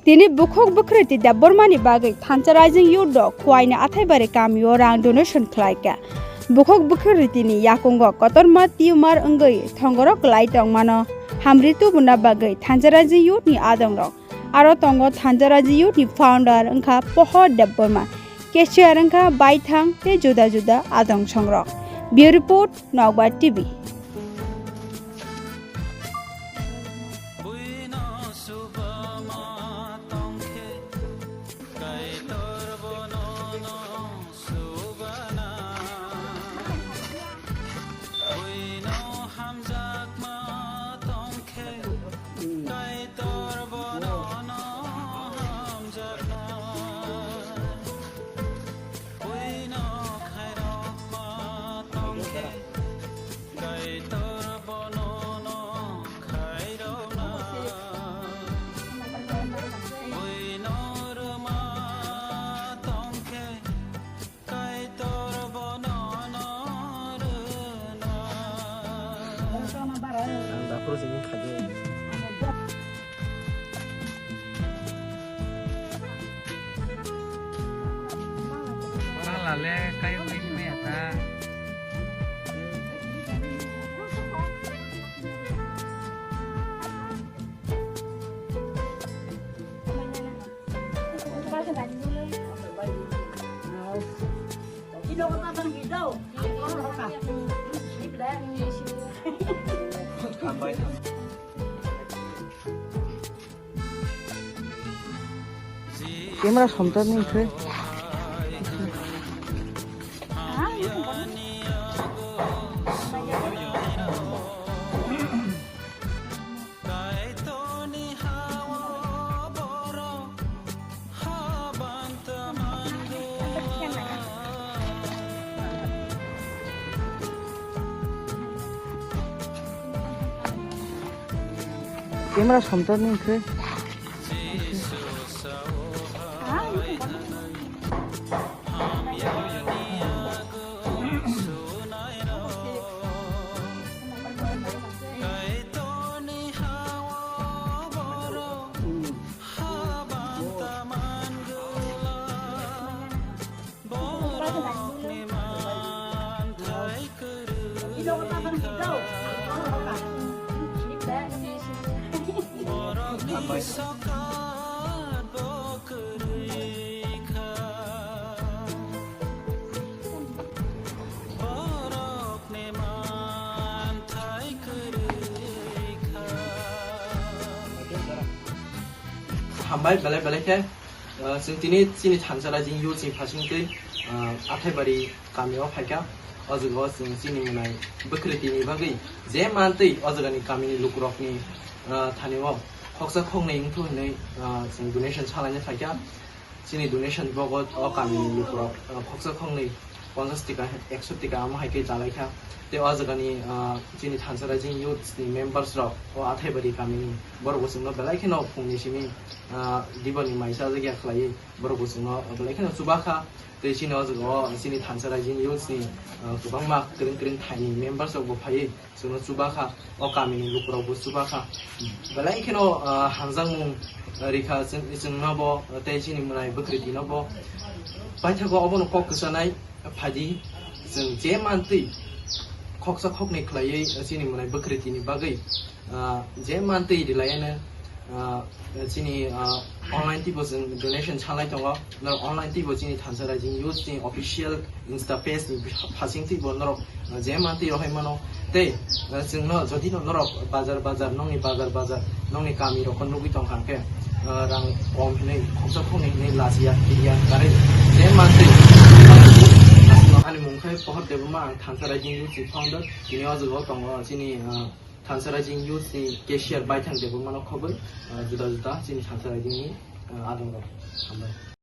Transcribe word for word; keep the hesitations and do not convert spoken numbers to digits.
Tini bukhuk bwkhriti Debbarmani bagwi Thansa Rising Youth rok Khwaini Athaibari kamio rang donation khlaikha. Bukhuk bwkhriti ni yakungo kotorma tumor wngwi thongorok kwlai tongmano hamri tubuna bagwi Thansa Rising Youth ni adongrok. Aro tongo Thansa Rising Youth ni founder wngkha Pohor Debbarma, cashier wngkha Baithang tei juda juda adong songrok. Bureau Report, Nokbar T V. Camera somtani khe. Camera somtani khe. Hambai belai belai khe, ah, chwng tini chini Thansa Rising Youth ni phasing twi, ah, Athaibari kamio phaikha. O jaga o chwng chini mwnai bwkhriti ni bagwi je mantwi o jaga ni kami ni lukurok ni, ah, thani o khoksa khoknwi wngthu hinwi, ah, chwng donation salaina phaikha. Chini donation bogo o kami ni lukurok, ah, khoksa khoknwi ponchash tika, ekso tika amo hai khe chalaikha. Tei o jaga ni, ah, chini Thansa Rising Youth ni members rok o Athaibari kami ni borok bo chwngno belai kheno phung ni simi, ah, dibo ni mai chajak ya khlaiwi borok bo chwngno belai kheno chubakha. Tei chini o jaga o chini Thansa Rising Youth ni, ah, kwbangma kwrwng kwrwng thai ni members rok bo phaiwi chwngno chubakha, o kami ni lukurok bo chubakha. Belai kheno, ah, hamjakmung rikha chwng, chwngno bo, tei chini mwnai bwkhriti no bo. Paithago obono kok kwchanai phaidi, chwng je mantwi khoksa khoknwi khlaiwi chini mwnai bwkhriti ni bagwi, ah, je mantwi rilayano, ah, chini, ah, online twibo chwng donation salai tongo. Norok online twibo chini Thansa Rising Youth ni official Insta page ni phasing twibo norok, ah, je mantwi rohai mano. Tei, ah, chwngno jodi no norok bazar bazar, nongni bazar bazar, nongni kami rokno nugwi tongkha khe, ah, rang kom hinwi, khoksa khoknwi hinwi lachiya, kiriya, karwi je mantwi. Aswkno ani mung khe Pohor Debbarma, ang Thansa Rising Youth ni founder. Tini o jaga o tongo chini, ah, Thansa Rising Youth ni cashier Baithang Debbarma no khobwi, ah, juda juda chini Thansa Rising ni, ah, adong rok. Hambai.